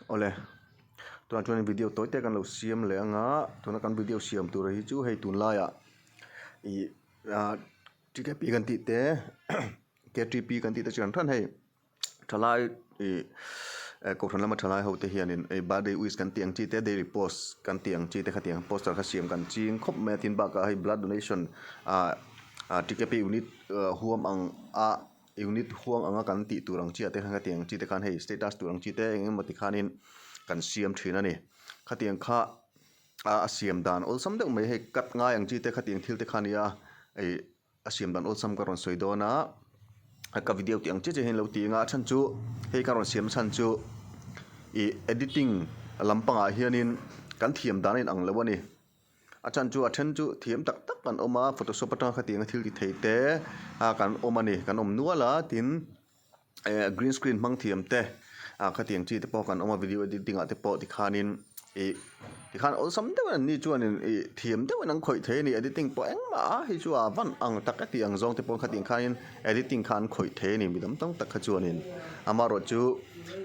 Awle, tunah chuan video tawi te kan lo siam leh anga tuna kan video siam tur hi chu hei tunlaiah ih ah TKP kan tih te KTP kan tih te chu an hran hei thalai ih eh kohhran lama thalai ho te hianin hei birthday wish kan tih ang chi te daily post kan tih ang chi te khatiang poster kha siam kan ching khawp mai a tin bakah hei blood donation ah ah TKP unit huam ang a. Unit huang anga kan tih tur ang chiah te khan khatiang chi te khan hei status tur ang chi te eng emaw ti khanin kan siam thin a ni. Khatiang kha a siam dan awlsam deuh mai hei cut ngai ang chi te khatiang thil te kha a nia ih a siam dan awlsam ka rawn sawi dawn a, ka video tih ang chiah chiah hian lo ti ang a, a chhan chu hei ka rawn siam chhan chu ih editing lampangah hianin kan thiam dan a inang lo a ni. A chan chu a then chu thiam tak tak kan awm a photoshop atanga khatianga thil ti thei te a kan awm a ni kan awm nual a tin eh green screen hmang thiam te ah khatiang chi te pawh kan awm a video editing ah te pawh tikhanin ih tikhan awlsam deuh an ni chuanin ih thiam deuhin an khawih thei a ni editing pawh engmah a hei chu a van ang tak e tih ang zawng te pawh khatiang khanin editing kha an khawih thei a ni mi tam tam tak kha chuanin amaherawhchu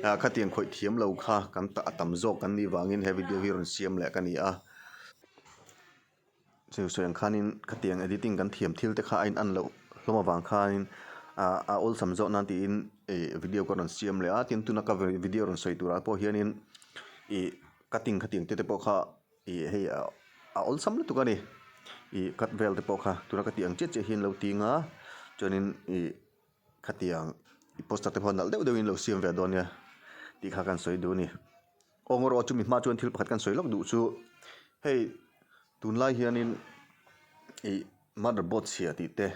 ah khatiang khawih thiam lo kha kan a tam zawk kan nih vangin he video hi rawn siam leh ka ni a. Chu sawi ang khanin khatiang editing kan thiam thil te kha a in an loh hlawm avang khanin ah a awlsam zawk nan tiin ih video ka rawn siam leh a tin tuna ka video rawn sawi turah pawh hianin ih cutting khatiang te te pawh kha ih hei a awlsam lutuk a ni ih cut vel te pawh kha tuna ka tih ang chiah chiah hi an lo ting a chuanin ih khatiang poster te pawh nalh deuh deuhin lo siam ve dawn nia tih kha kan sawi duh a ni. Aw erawh chumi hma chuan thil pakhat kan sawi lawk duh chu hei tunlai hianin ih motherboard chhia tih te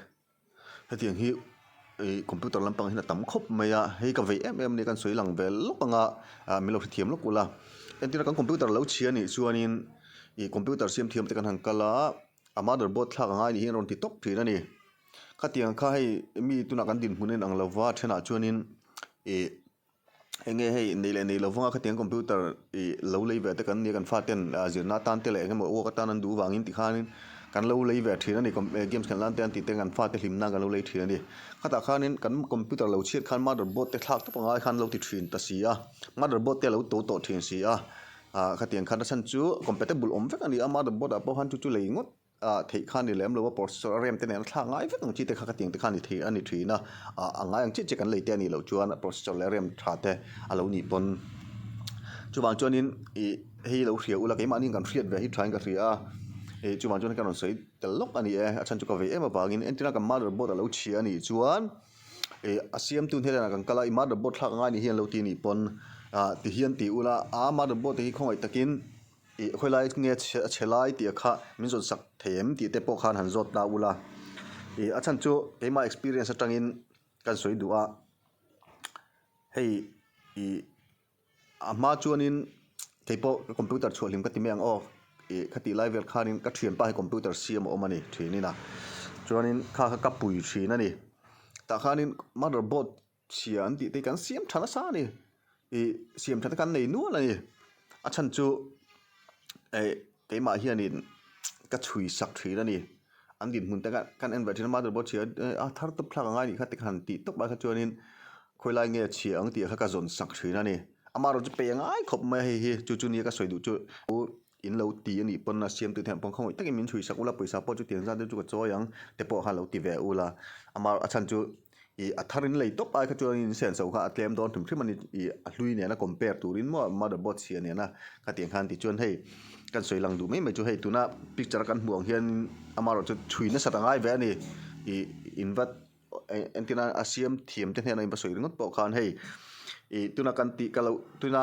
hetiang hi ih computer lampang hian a tam khawp mai a hei ka vei em em a nia kan sawi lang ve lawk ang a ah min lo hrethiam lawk ula entirna kan computer lo chhia anih chuanin ih computer siam thiam te kan han kal a a motherboard thlak a ngai ni hi an rawn ti tawp thin a ni khatiang kha hei mi tunah kan dinhmun a inang lova a thenah chuanin ih. Eng nge hei nei leh nei lo vanga khatiang computer ih lo lei ve te kan nia kan faten zirna atan te leh eng emaw work atan an duh vangin tikhanin kan lo lei ve thin a ni games khelh nan te an tih te kan fate hlim nan kan lo lei thin a ni. Khatah khanin kan computer lo chhiat khan motherboard te thlak tawp angai khan lo ti thin ta si a, motherboard te a lo to tawh thin si a, ah khatiang khan a chhan chu compatible awm vek a ni a motherboard ah pawh khan chu chu lei ngawt. Ah theih kha ni lem lo a processor a rem te nen a thlak ngai vek ang chi te kha ka tiang te kha ni thei a ni thin a ah a ngai ang chiah chiah kan lei te a nih loh chuan a processor leh rem tha te a lo nih pawn chuvang chuanin ih hei lo hria ula keimahni kan hriat ve hi thain ka hria a ih chuvang chuan ka rawn sawi tel lawk a ni e a chhan chu ka vei em avangin entirna kan motherboard a lo chhia a nih chuan ih a siamtu hnenah kan kal a i motherboard thlak angai ni hi an lo ti a nih pawn ah tihian ti ula a motherboard te hi khawngaih takin. Ih khawilai nge a chhe lai tih kha min zawt sak thei em tih te pawh khan han zawt ta ula. Ih a chhan chu keimah experience atangin kan sawi duh a, hei ih a hma chuanin keipawh ka computer chhuah hlim ka ti mai ang aw ih khatih lai vel khanin ka thianpa hi computer siam a awm a ni thinin a, chuanin kha kha ka pui thin a ni. Tah khanin motherboard chhia an tih te hi kan siam tha nasa a ni ih siam tha te kan nei nual a ni a chhan chu eh keimah hianin ka chhui sak thin a ni an dinhmun te kan en ve thin a motherboard chhia a thar tawp thlak angai anih kha ti han tih tawp lai kha chuanin khawilai nge chhia ang tih kha ka zawn sak thin a ni amaherawhchu pe ngai khawp mai a hei hi chu chu nia ka sawi duh chu. In lo ti a nih pawn a siamtu te hian pawn khawngawih takin min chhui sak ula pawisa pawh chu tiang zat deuh chu ka chawi ang te pawh kha lo ti ve ula amah a chhan chu ih a thar in lei tawp ai kha chuan in sen so kha a tlem dawn hrim hrim a ni ih a hlui nena compare turin maw motherboard chhia nena khatiang khan tichuan hei kan sawi lang duh mai mai chu hei tuna picture a kan hmuh ang hian amaherawh chu chhui nasat a ngai ve a ni ih in va Entirna a siam thiam te hnenah in va sawi ringawt pawh khan hei ih tuna kan tih ka loh tuna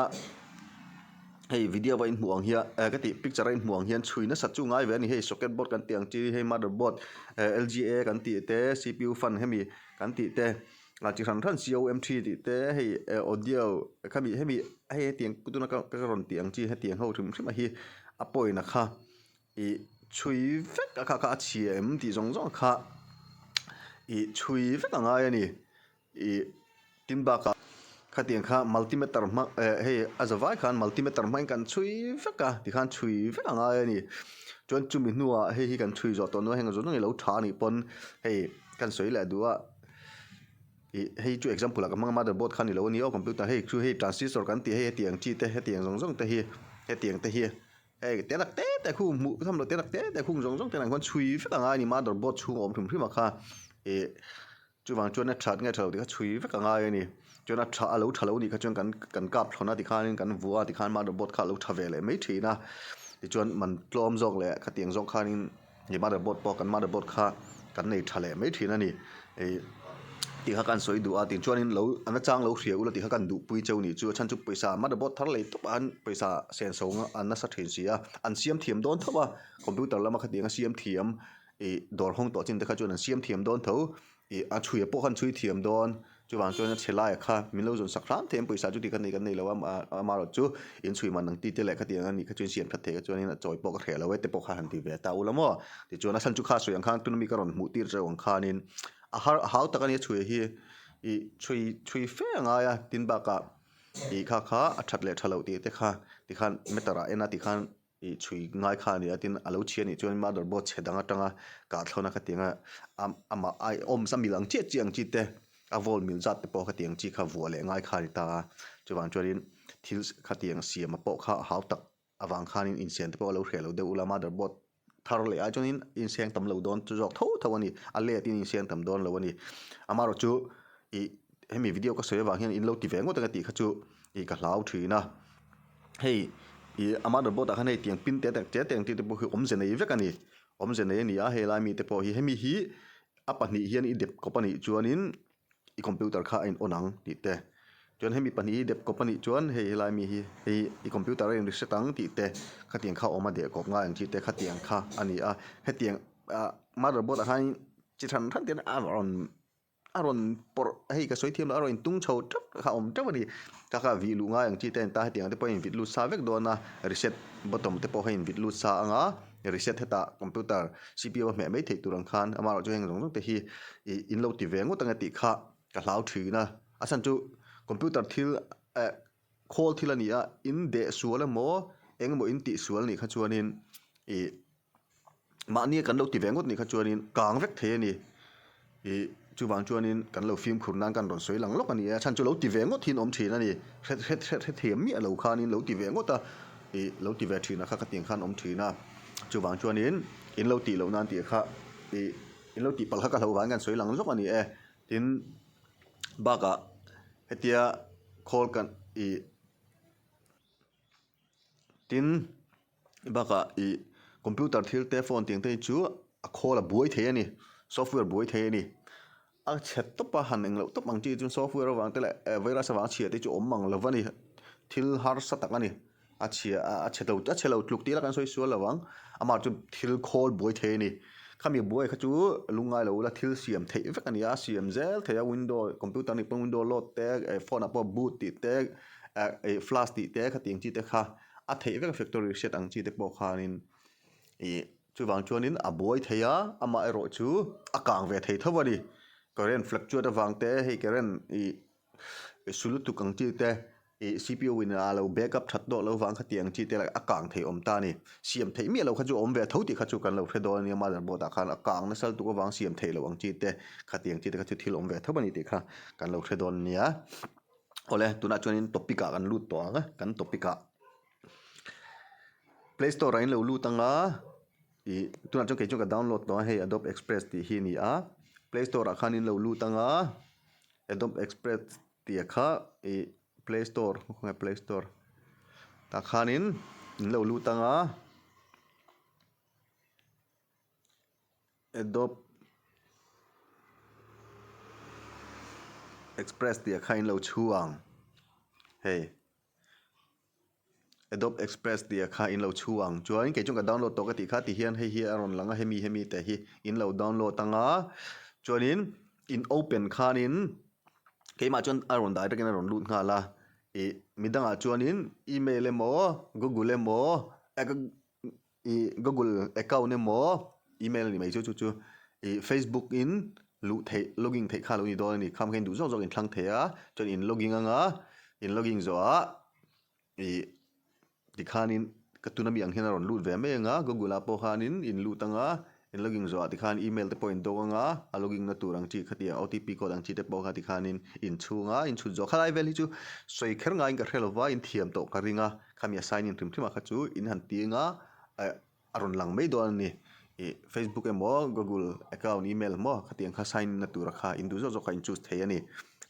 hei video a inhmuh ang hian eh ka tih picture a inhmuh ang hian chhui nasat chu ngai ve a ni hei socket board kan tih ang chi hei motherboard eh L G A kan tih te C P U fan hemi kan tih te ah chi hran hran C O M three tih te hei eh audio khami hemi hei hetiang tuna ka ka rawn tih ang chi hetiang ho hrim hrim a hi a point a kha. Ih chhui vek a kha kha a chhia em tih zawng zawng kha ih chhui vek a ngai a ni ih tin bakah khatiang kha multimeter hmang eh hei a za vai khan multimeter hmangin kan chhui vek a tikhan chhui vek a ngai a ni chuan chumi hnuah hei hi kan chhui zawh tawh hnuah heng zawng zawng hi lo tha a nih pawn hei kan sawi leh duh a. Ih hei chu example ah ka hmang a motherboard kha a ni lo a ni aw computer hei chu hei transistor kan tih hei hetiang chi te hetiang zawng zawng te hi hetiang te hi hei te tak te te khu hmuh tham loh te tak te te khung zawng zawng te nen khuan chhui vek a ngai a ni motherboard chhung a awm hrim hrim a kha ih chuvang chuan a that nge tha lo tih kha chhui vek a ngai a ni chuan a tha a lo tha lo nih kha chuan kan kan kap thlawn a tikhanin kan vuah a tikhan motherboard kha a lo tha ve leh mai thin a tichuan man tlawm zawk leh khatiang zawk khanin. Ni motherboard pawh kan motherboard kha kan nei tha leh mai thin a ni. Ih tih kha kan sawi duh a tih chuanin lo a nachang lo hria ula tih kha kan duhpui cheu nih chu a chhan chu pawisa motherboard thar lei tawp ah khan pawisa senso an nasa thin si a, an siam thiam dawn tho a, computer lama khatiang a siam thiam ih dawr hawng tawh chin te kha chuan an siam thiam dawn tho. Ih a chhuia pawh khan chhui thiam dawn, chuvang chuan a chhe laiah kha min lo zawn sak hram thei ang pawisa chu tih kha nei kan nei lo a, amaherawh chu in chhui man ang tih te leh khatiang a nih kha chu in siam that thei kha chuanin a chawi pawh ka hreh lo e te pawh kha han ti ve ta ula maw. Tichuan a chhan chu kha sawi ang khan tuna mi ka rawn hmuh tir chauh ang khanin a har a hau tak a nia chhuia hi ih chhui chhui fe a ngai a, tin bakah ih kha kha a that leh tha loh tih te kha tikhan meter ah en a tikhan Ih chhui ngai kha a ni a, tin a lo chhia nih chuan motherboard chhe dang atanga kah thlawna khatianga amah ai awm sa mil ang chiah chiah ang chi te a volt mil zat te pawh khatiang chi kha vuah leh ngai kha a ni ta a, chuvang chuanin thil khatiang siama pawh kha a hau tak avang khanin insiam te pawh a lo hreh lo deuh ula motherboard thar leh ai chuanin insiam tam lo dawn chu zawk tho tho a ni, a let in insiam tam dawn lo a ni. Amaherawhchu chu ih hemi video ka sawi avang hian in lo ti ve ngawt ang a tih kha chu ih ka hlau thin a. Hei ih a motherboard ah khan hei tiang pin te tak te te ang tih te pawh hi awmze nei vek a ni. Awmze nei a ni a hei lai mite pawh hi hemi hi a pahnih hian i dep kawp a nih chuanin i computer kha a in on ang tih te. Chuan hemi pahnih hi dep kawp a nih chuan hei helai mi hi hei i computer a in reset ang tih te khatiang kha awm a deh kawp ngai ang chi te khatiang kha a ni a. Hetiang ah motherboard ah khan chi hran hran te a rawn A rawn pawrh hei ka sawi thiam lo a rawn intung chho teuh kha a awm teuh a ni. Ka kha vih luh ngai ang chi te a ni ta hetiang te pawh a invit lut sa vek dawn a, reset button te pawh kha a invit lut sa ang a, reset hetah computer C_P_U a hmeh mai theih tur ang khan amaherawhchu heng zawng zawng te hi ih in lo ti ve ngawt ang e tih kha ka hlau thin a. A chhan chu computer thil eh khawl thil a ni a, in deh sual emaw eng emaw in tih sual nih kha chuanin ih Mahni kan lo ti ve ngawt nih kha chuanin kang vek thei a ni. Ih chuvang chuanin kan lo fimkhur nan kan rawn sawi lang lawk a ni a, chhan chu lo ti ve ngawt hi an awm thin a ni. Hre hre hre hre thiam miah lo khanin lo ti ve ngawt a, ih lo ti ve thin a kha khatiang khan awm thin a. Chuvang chuanin in lo tih loh nan tih kha ih in lo tih palh kha ka hlo vangin kan sawi lang zawk a ni e. Tin bakah hetia khawl kan ih. Tin, bakah ih computer thil te phone tih ang te hi chu a khawl a buai thei a ni, software buai thei a ni. A chhe tawp a han engloh tawp ang chi chu software avang te leh virus avang a chhia te chu awm ang lo va ni, thil harsa tak a ni. A chhia a chhe lo a chhe lo tluk tih ila kan sawi sual lo ang, amah chu thil khawl buai thei a ni. Khami buai kha chu lungngai lo ula thil siam theih vek a ni a, siam zel thei a window computer nih pawhin window load te phone ah pawh boot tih te eh flash tih te khatiang chi te kha a theih vek a factory reset ang chi te pawh khanin ih chuvang chuanin a buai thei a amah erawh chu a kang ve thei tho a ni current fluctuate avang te hei current ih su lutuk ang chi te ih C_P_U in a lo backup that tawh lo vang khatiang chi te a kang thei awm ta a ni siam theih miah lo kha chu a awm ve tho tih kha chu kan lo hre dawn a nia motherboard ah khan a kang nasa lutuk avang siam theih loh ang chi te khatiang chi te kha chu thil awm ve tho a ni tih kha kan lo hre dawn a nia. Awle tunah chuanin topic ah kan lut tawh ang a kan topic ah play store ah in lo lut ang a ih tunah chuan kei chuan ka download tawh a hei adobe express tih hi a ni a play store ah khan in lo lut ang a adobe express tih ah kha ih play store khawnge play store tah khanin in lo lut ang a. Adobe Express tih ah kha in lo chhu ang hei Adobe Express tih ah kha in lo chhu ang chuan kei chuan ka download tawh ka tih kha ti hian hei hi a rawn lang a hemi hemi te hi in lo download ang a chuanin in open khanin keimah chuan a rawn direct in a rawn lut nghal a ih midangah chuanin email emaw google emaw Ih Google account emaw email a ni mai chu chu chu ih Facebook in luh theih login theih kha a lo ni dawn a ni. Kham kha in duh zawk zawk in thlang thei a chuan in login anga in login zawhah ih tikhanin ka tuna mi ang hian a rawn lut ve mai anga Google ah pawh khanin in lut anga. In login zawhah tikhan email te pawh in dawng anga a login na tur ang chi khatia OTP code ang chi te pawh kha tikhanin in chhunga in chhut zawh khalai vel hi chu sawi kher ngaiin ka hre lova in thiam tawh ka ring a khami a sign in hrim hrim ah kha chu in han ti anga eh a rawn lang mai dawn a ni. Ih Facebook emaw Google account email maw khatiang kha sign in na tura kha in duh zawk zawk kha in choose thei a ni.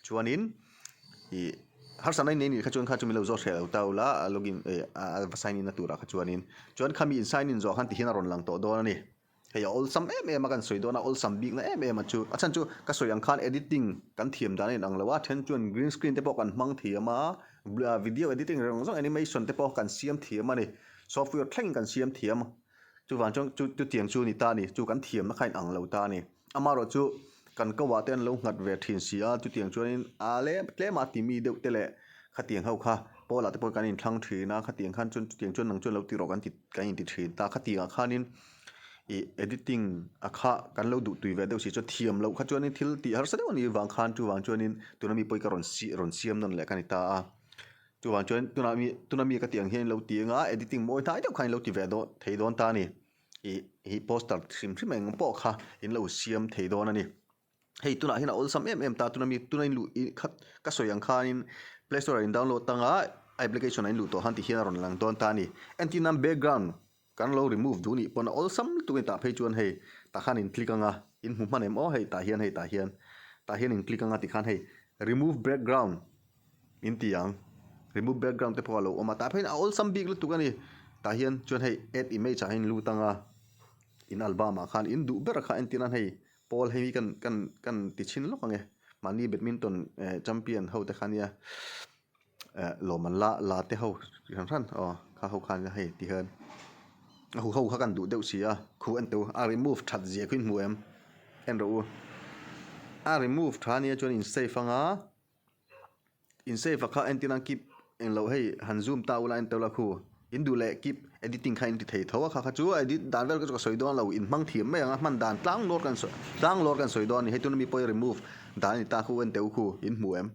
Chuanin ih harsatna in nei nih kha chuan kha chu min lo zawt hreh lo ta ula a login eh a va sign in na turah kha chuanin chuan khami in sign in zawh khan tihian a rawn lang tawh dawn a ni. Hei a awlsam em em a kan sawi dawn a awlsam bikna em em a chu a chhan chu ka sawi ang khan editing kan thiam dan a inang lo a then chuan green screen te pawh kan hmang thiam a video editing reng zawng animation te pawh kan siam thiam a ni software thleng kan siam thiam chuvang chuan chu chutiang chu a ni ta a ni chu kan thiamna kha a inang lo ta a ni. Amaherawh chu kan ko ah te an lo nghat ve thin si a, chutiang chuanin a lem tlem a timi deuh te leh khatiang ho kha pawl ah te pawh kan inthlang thin a, khatiang khan chuan chutiang chuan nang chuan lo ti rawh kan ti kan inti thin ta, khatiang ah khanin ih editing a kha kan lo duh tui ve deuh si chuan thiam loh kha chuanin thil tih harsa deuh a nih vang khan chuvang chuanin tuna mi pawh hi ka rawn si rawn siam nawn leh ka ni ta a, chuvang chuan tuna mi tuna mi ka tih ang hian in lo ti anga editing mawi hnai deuh khan in lo ti ve dawn thei dawn ta a ni. Ih hi poster hrim hrim eng pawh kha in lo siam thei dawn a ni. Hei tunah hian a awlsam em em ta tuna mi tuna in luh ih khat ka sawi ang khanin play store ah in download tanga application ah in luh tawh han ti hian a rawn lang dawn ta a ni. Entir nan background kan lo remove duh nih pawn a awlsam lutuk a ni tah phei chuan hei tah khan in click anga in hmu hman em aw hei tah hian hei tah hian tah hian in click anga tikhan hei remove background In ti ang. Remove background te pawh a lo awm a, tah pheiin a awlsam bik lutuk a ni. Tah hian chuan hei add image ah hian lut ang a, in album ah khan in duh ber kha entir nan hei pawl hei hi kan kan kan ti chhin lawk ang e. Mahni badminton eh champion ho te kha nia eh lawm an la la te ho hran hran aw kha ho khan hei ti hian a hu ho kha kan duh deuh si a, khu en teh u a remove that zia khu in hmu em en rawh u. A remove tha ania chuan in save ang a. In save a kha entir nan keep englo hei han zoom ta ula en teuh la khu in duh leh keep editing kha in ti thei tho a kha kha chu edit dan vel ka sawi dawn lo in hmang thiam mai ang a hman dan tlang lawr kan sawi tlang lawr kan sawi dawn a ni hei tuna mi pawh hi remove dan a ni ta khu en teuh khu in hmu em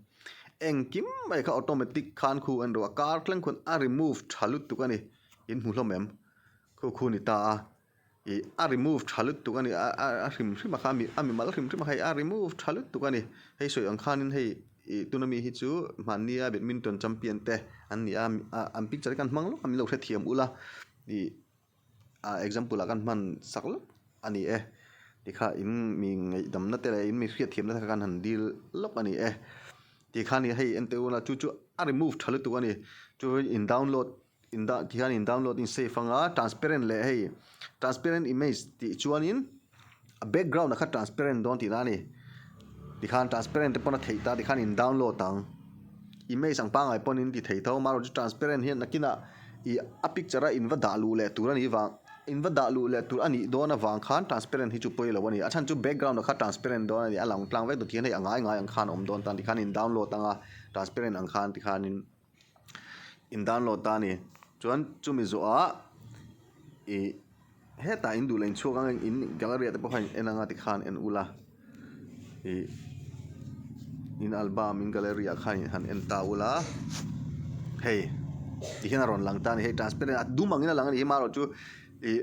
engkim mai kha automatic khan khu en rawh a kar thleng khuan a remove tha lutuk a ni in hmu hlawm em khu khu ni ta a. Ih a remove tha lutuk a ni a a hrim hrim a kha a mimal hrim hrim a kha hei a remove tha lutuk a ni hei sawi ang khanin hei ih tuna mi hi chu hmannia badminton champion te an ni a an picture hi kan hmang lawk a min lo hrethiam ula ih a example ah kan hman sak lawk a ni e tikha in mi ngaihdamna te leh in mi hriatthiamna te kha kan han dil lawk a ni e tikhan hei entir ula chu chu a remove tha lutuk a ni chu in download. In dah ti hian in download in save anga transparent leh hei transparent image tih chuanin a background ah kha transparent dawn tihna a ni tikhan transparent te pawn a theih ta tikhan in download ang image ang pangngai pawn in ti thei tho amaherawh chu transparent hian nakinah ih a picture a in va dah luh leh tur a nih vang in va dah luh leh tur a nih dawn avang khan transparent hi chu pawi lo a ni a chhan chu background ah kha transparent dawn a ni a lang tlang vek tur tikhian hei a ngai ngai ang khan a awm dawn tan tikhan in download anga transparent ang khan tikhanin. In download ta a ni. Chuan chumi zawhah ih hetah in duh leh in chhuak ang in gallery ah te pawh khan in en anga tikhan en ula ih in album in gallery ah khan in han en ta ula hei ti hian a rawn lang ta a ni hei transparent a dum angin a lang a ni hi marawh chu ih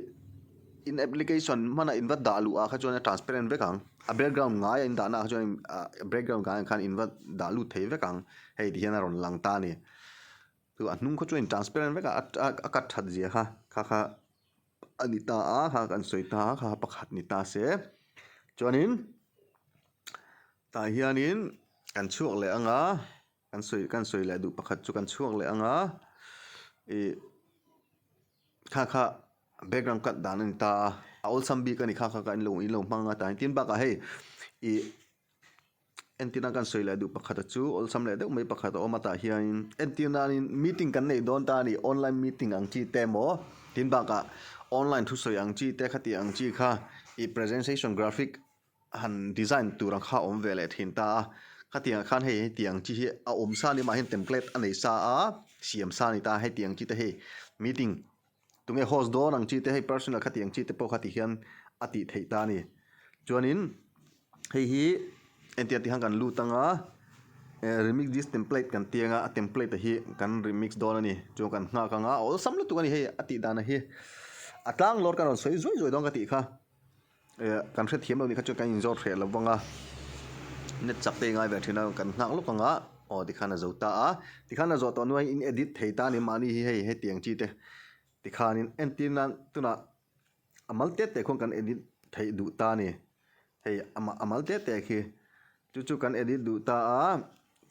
in application hmanah in va dah luh ah kha chuan a transparent vek ang a background ngai a in dahna ah kha chuan ah background ngai ah khan in va dah lut thei vek ang hei ti hian a rawn lang ta a ni chu a hnung kha chuan in transparent vek a a cut that zia kha kha kha a ni ta a kha kan sawi ta a kha pakhat ni ta se chuanin tah hianin kan chhuak leh ang a kan sawi kan sawi leh duh pakhat chu kan chhuak leh ang a ih kha kha background cut dan a ni ta a a awlsam bik a ni kha kha kha in lo in lo hmang a tah hian tin bakah hei ih entirna kan sawi leh duh pakhat a chu awlsam leh deuh mai pakhat a awm a tah hianin entir nanin meeting kan neih dawn ta a ni online meeting ang chi te emaw tin bakah online thusawi ang chi te khati ang chi kha ih presentation graphic han design tur ang kha a awm ve leh thin ta a khatiang ah khan hei hetiang chi hi a awm sa a ni mah hian template a nei sa a siam sa a ni ta a hetiang chi te hei meeting tunge host dawn ang chi te hei personal khatiang chi te pawh kha ti hian a tih theih ta a ni chuanin hei hi entir tih khan kan lut ang a eh remix this template kan ti ang a a template hi kan remix dawn a ni chuan kan nghak ang a awlsam lutuk a ni hei a tih dan hi a tlang lawr kan rawn sawi zuai zuai dawn ka tih kha. Kan hrethiam lo nih kha chuan kan inzawt hreh lo vang a, net chak te i ngai ve thin a, kan nghak lawk ang a, aw tikhan a zo ta a, tikhan a zawh tawh hnuaiin in edit thei ta a ni mahni hi hei hetiang chi te tikhanin entir nan tunah a mal tet teh khuan kan edit theih duh ta a ni, hei a mal tet teh khi chu chu kan edit duh ta a.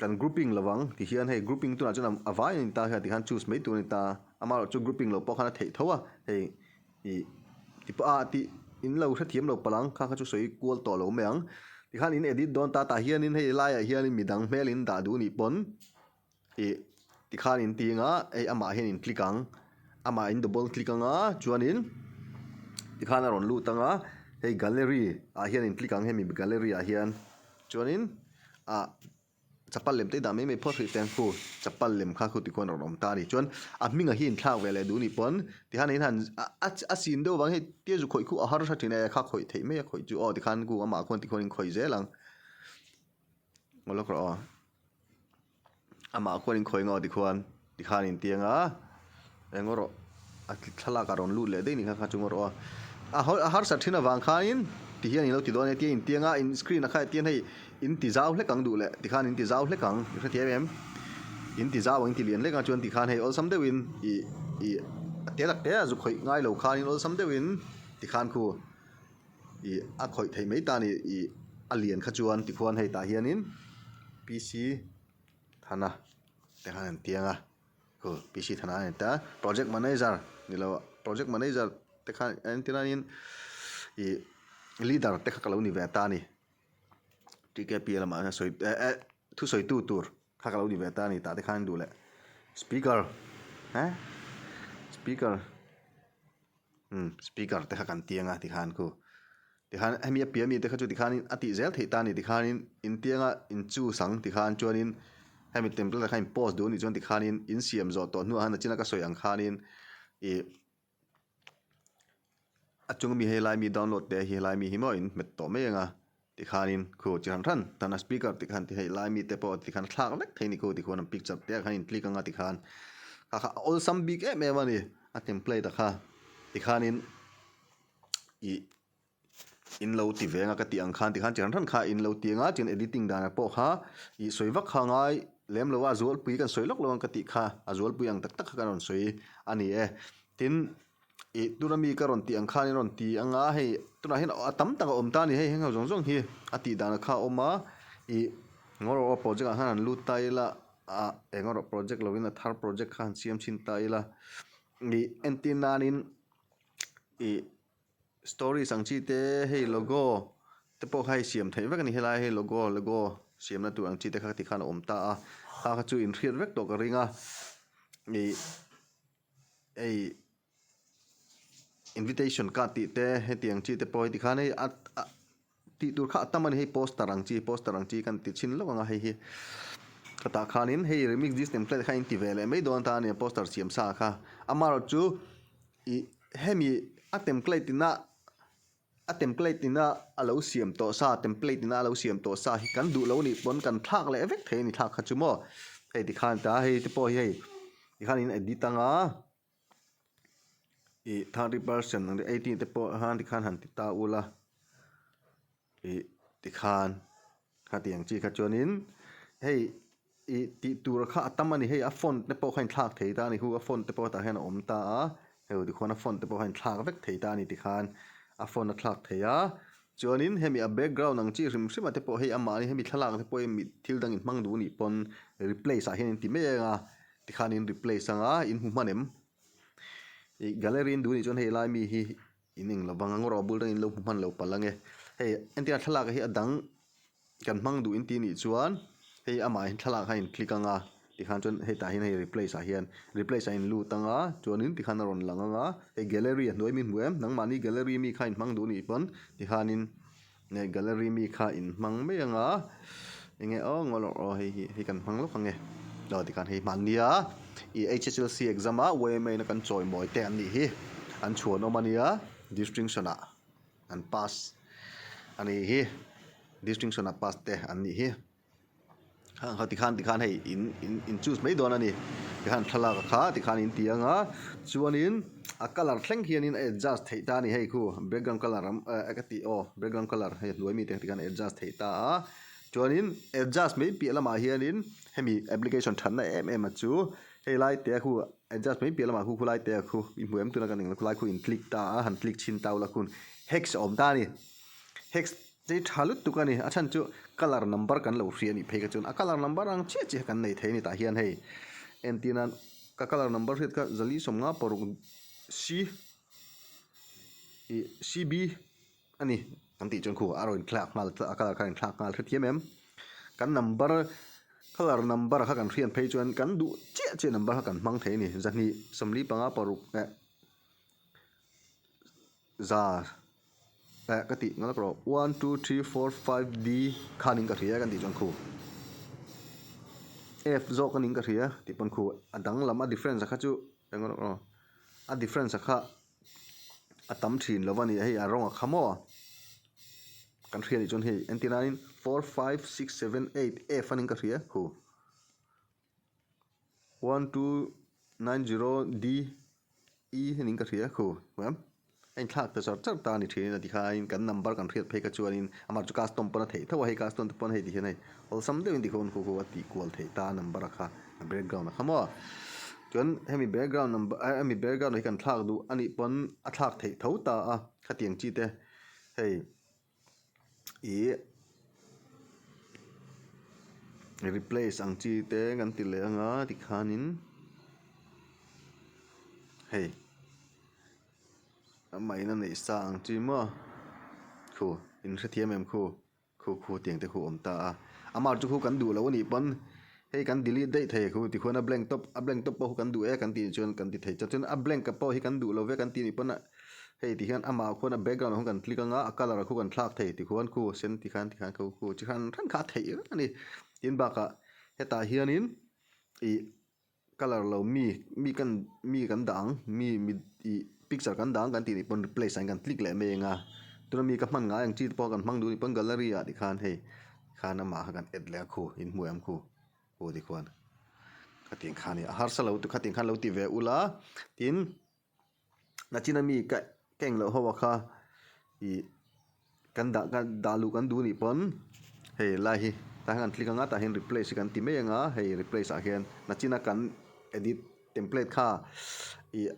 Kan grouping lo ang ti hian hei grouping tunah chuan a vai a ni ta hian tikhan choose mai tur a ni ta amaherawh chu grouping lo pawh khan a theih tho a hei ih ti pawh a tih in lo hrethiam lo palh ang kha kha chu sawi kual tawh lo mai ang tikhan in edit dawn ta tah hianin hei laiah hianin midang hmel in dah duh nih pawn ih tikhan in ti anga hei amah hian in click ang amah in double click anga chuanin tikhan a rawn lut anga hei gallery ah hian in click ang hemi gallery ah hian chuanin. Ah chapal lem te dah mai mai phawt hrih teng khu chapal lem kha khu tikhuan a rawn awm ta a ni chuan a hming a hi inthlak ve leh duh ni pawn tikhan in han a a sin deuh vang hei tia zu khawih khu a harsa thin e kha khawih theih mai a khawih chu aw tikhan khu amah khuan tikhuan in khawih zel ang aw lawk rawh aw. Amah khuan in khawi ngaw tikhuan tikhan in tiang a, eng erawh a thlalak a rawn lut leh daih ni kha kha chu erawh a a harsat thin avang khanin tihian in lo ti dawn a nia in tiang a in screen a kha tian hei in ti zau hlek ang duh leh tikhan in ti zau hlek ang i hrethiam em in ti zau ang in ti lian hlek ang chuan tikhan hei awlsam deuhin ih ih a te tak te a zu khawih ngai lo khanin awlsam deuhin tikhan khu. Ih a khawih theih mai ta a ni ih a lian kha chuan tikhuan hei tah hianin PC Thana te khan an tiang a khu PC Thana a ni ta project manager ni lo project manager te khan entir anin ih leader te kha ka lo ni ve ta a ni TKP lamah hian sawi eh eh thusawi tu tur kha ka lo ni ve ta a ni tah te khan duh leh speaker eh speaker. Umm speaker te kha kan tiang a tikhan khu tikhan hemi a piah mi te kha chu tikhanin a tih zel theih ta a ni tikhanin in tianga in choose ang tikhan chuanin hemi template ah khan in post duh a nih chuan tikhanin in siam zawh tawh hnuah khan nachina ka sawi ang khanin ih a chung ami helai mi download te hi helai mi hi maw in hmet tawh mai ang a. Tikhanin khu chi hran hran tan a speaker tih khan ti hei lai mite pawh tikhan thlak vek thei ni khu tikhuan an picture te ah khan in click anga tikhan kha kha a awlsam bik em em a ni a template a kha tikhanin ih in lo ti ve anga ka tih ang khan tikhan chi hran hran kha in lo ti anga chuan editing danah pawh kha ih sawi vak kha a ngai lem lo a a zualpui kan sawi lawk lo ang ka tih kha a zualpui ang tak tak kha kan rawn sawi a ni e tin. Ih tuna mi ka rawn tih ang khan in rawn ti ang a hei tunah hian a tam tak a awm ta a ni hei heng ho zawng zawng hi a tih dan kha a awm a ih ngaw rawh aw project ah khan han lut ta ila ah eng erawh project lovin a thar project kha han siam chhin ta ila ih entir nanin ih stories ang chi te hei logo te pawh kha hei siam theih vek a ni helai hei logo logo siamna tur ang chi te kha tikhan a awm ta a kha kha chu inhriat vek tawh ka ring a ih. Hei invitation card tih te hetiang chi te pawh heti khan hei a a tih tur kha a tam a ni hei poster ang chi poster ang chi kan ti chhin lawk ang a hei hi tah khanin hei remix this template kha in ti ve leh mai dawn ta a ni a poster siam sa kha amaherawhchu ih hemi a template ina A template ina a lo siam tawh sa, template ina a lo siam tawh sa hi kan duh lo nih pawn kan thlak leh vek thei a ni thlak kha chu maw. Hei tikhan ta hei te pawh hi hei tikhan in edit anga ih 30% ang 18 te pawh khan tikhan han ti ta ula ih tikhan. Khatiang chi kha chuanin hei ih tih tur kha a tam a ni hei a font te pawh kha inthlak thei ta a ni hu a font te pawh tah hian a awm ta a hei tikhuan a font te pawh kha inthlak vek thei ta a ni tikhan a font a thlak thei a chuanin hemi a background ang chi hrim hrim ah te pawh hei amahni hemi thlalak te pawh hi mi thil dang in hmang duh anih pawn replace ah hian in ti mai ang a tikhan in replace ang a in hmu hman em ih gallery in duh anih chuan hei lai mi hi. In eng lo vang a ngawrh a bul reng in lo hmu hman lo palh ang e. Hei entirah thlalak hi a dang kan hmang duh in ti nih chuan hei amah hi thlalak kha in click ang a tikhan chuan hetah hian hei replace ah hian replace ah in lut ang a chuanin tikhan a rawn lang ang a hei gallery a hnuai mi hmu em nangmahni gallery mi kha in hmang duh nih pawn tikhanin Nge gallery mi kha in hmang mai anga enge aw ngaw lawk aw hei hi hei kan hmang lawk ange aw tikhan hei hmannia ih HSLC exam a YMA in a kan chawimawi te an nih hi an chhuanawm ania distinction ah an pass a nih hi distinction ah pass te an nih hi. Hang ho tikhan tikhan hei in in in choose mai dawn a ni. Tikhan thlalak a kha tikhan in ti ang a, chuanin a colour thleng hianin a adjust theih ta a ni hei khu background colour am eh ka tih aw background colour hei hnuai mite tikhan a adjust theih ta a. Chuanin adjust mai piah lamah hianin hemi application thatna em em a chu hei lai te khu adjust mai piah lamah khu khulai te khu i hmu em tuna kan eng khulai khu in click ta a han click chhin ta ula khun hex a awm ta a ni. Hex chei tha lutuk a ni a chhan chu colour number kan lo hria a nih phei kha chuan a colour number ang chiah chiah kan nei thei a ni tah hian hei entir nan ka colour number hriat kha zali sawmnga paruk C ih C B a ni kan tih chuan khu a rawn thlak nghal a colour kha a inthlak nghal hrethiam em kan number colour number kha kan hriat phei chuan kan duh chiah chiah number kha kan hmang thei a ni zahnih sawmli panga paruk eh za eh ka tih ngalak rawh one two three four five D khanin ka hria kan tih chuan khu F zawk anin ka hria tih pawn khu a danglam a difference a kha chu eng rawh aw a difference a kha a tam thin lo a ni hei a rawng a kha maw kan hria nih chuan hei entir nain four five six seven eight F anin ka hria khu one two nine zero D E anin ka hria khu em a inthlak ta char char ta a ni thin a tikhain kan number kan hriat phei kha chuanin amah chu custom pawn a theih tho a hei custom te pawn hei ti hian hei awlsam deuhin tikhawn khu khu a tih kual theih ta a number a kha a background a kha maw chuan hemi background number hemi background hi kan thlak duh anih pawn a thlak theih tho ta a khatiang chi te hei Ih replace ang chi te kan ti leh anga tikhanin hei a mahina neih sa ang chi maw khu in hrethiam em khu khu khu tiang te khu a awm ta a amah chu khu kan duh lo a nih pawn hei kan delete daih thei khu tikhuan a blank tawp a blank tawp pawh khu kan duh e kan tih chuan kan ti thei chuan chuan a blank pawh hi kan duh lo ve kan tih nih pawn a. Hei ti hian amah khuan a background ah khuan kan click anga a colour ah khu kan thlak thei ti khuan khu sen ti khan ti khan khu khu chi hran hran kha a theih reng a ni. Tin bakah hetah hianin ih colour lo mi mi kan mi kan dah ang mi mi ih picture kan dah ang kan tih nih pawn replace ah hian kan click leh mai anga tuna mi ka hman ngai ang chi te pawh kan hmang duh nih pawn gallery ah ti khan hei khan amah kha kan add leh a khu inhmuai ang khu khu ti khuan khatiang kha a ni a harsa lo khatiang khan lo ti ve ula tin. Nachina mi ka ka englo ho a kha ih kan dah kan dah luh kan duh nih pawn hei lai hi tah hian kan click anga tah hian replace hi kan ti mai anga hei replace ah hian nachina kan edit template kha ih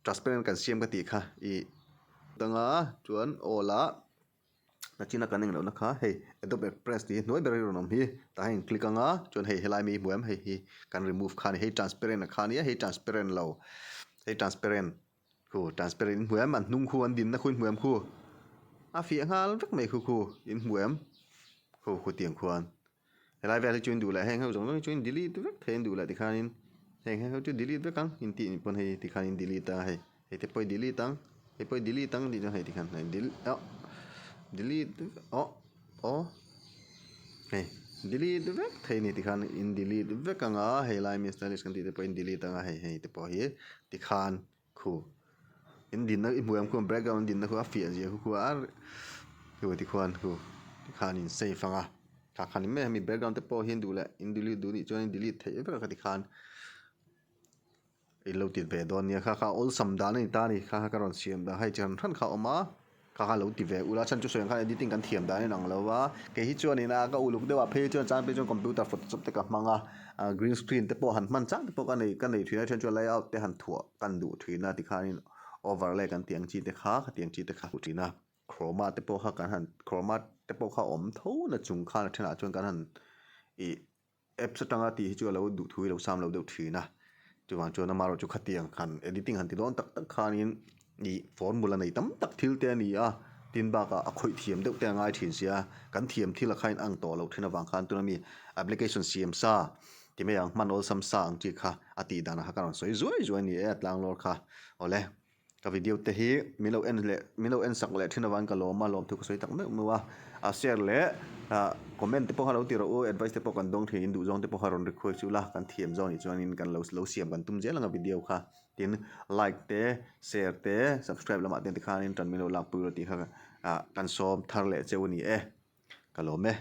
transparent kan siam ka tih kha ih danga chuan awl ah. Nachina kan eng lohna kha hei Adobe Express tih hi hnuai ber a rawn awm hi tah hian click anga chuan hei helai mi hmu em hei hi kan remove kha a ni hei transparent a kha a nia hei transparent lo hei transparent khu transparent in hmu em an hnung khu an dinna khu in hmu em khu a fiah nghal vek mai khu khu in hmu em khu khu tiang khuan. Helai vel hi chu in duh leh heng ho zawng zawng hi chu in delete vek thei in duh leh tikhanin heng heng ho chu delete vek ang in tih pawn hei tikhan in delete a hei hei te pawh i delete ang hei pawh i delete ang tih chuan hei tikhan hei delete oh delete oh aw hei delete vek thei a ni tikhan in delete vek ang a hei lai mi stylish kan tih te pawh in delete ang a hei hei te pawh hi tikhan Khu in dinna i hmuh em khuan background an dinna khu a fiah zia khu khu a khu tikhuan khu tikhan in save ang a tah khan in mai hemi background te pawh hi an duh leh in delete duh nih chuan in delete theih vek a tikhan in lo ti ve dawn nia kha kha awlsam dan a ni ta a ni kha kha ka rawn siam dah hei chi hran hran kha a awm a. Kha kha lo ti ve ula chhan chu sawi ang khan editing kan thiam dan in ang lo va, kei hi chuan in a ka uluk deuh ah phei chuan chang phei chuan computer photoshop te ka hmang a, ah green screen te pawh han hman chang te pawh ka nei ka nei thin a then chuan layout te han thuah kan duh thin a tikhanin overlay kan tih ang chi te kha khatiang chi te kha duh thin a, chroma te pawh kha kan han chroma te pawh kha awm tho na chung khan a thenah chuan kan han ih. Apps atanga tih hi chu a lo duh thu hi lo sam lo deuh thin a, chuvang chuan amaherawh chu khatiang han editing han ti dawn tak tak khanin ih formula nei tam tak thil te a ni a, tin bakah a khawih thiam deuh te a ngai thin sia, kan thiam thil a khain ang tawh loh thin avang khan tuna mi application siam sa ti mai ang hman awlsam sa ang chi kha a tih danah kha ka rawn sawi zuai zuai a ni e a tlanglawr kha awle. Ka video te hi min lo en leh min lo en sak leh thin avangin ka lawm a, lawmthu ka sawi tak meuh meuh a, a share leh ah comment te pawh kha lo ti rawh u, advice te pawh kan dawng thin in duh zawng te pawh kha rawn request ula, kan thiam zawng nih chuanin kan lo lo siam kan tum zel ang a video kha, tin like te share te subscribe lamah te tikhanin tan min lo lakpui rawh tih kha ah kan sawm thar leh cheu a ni e, ka lawm e.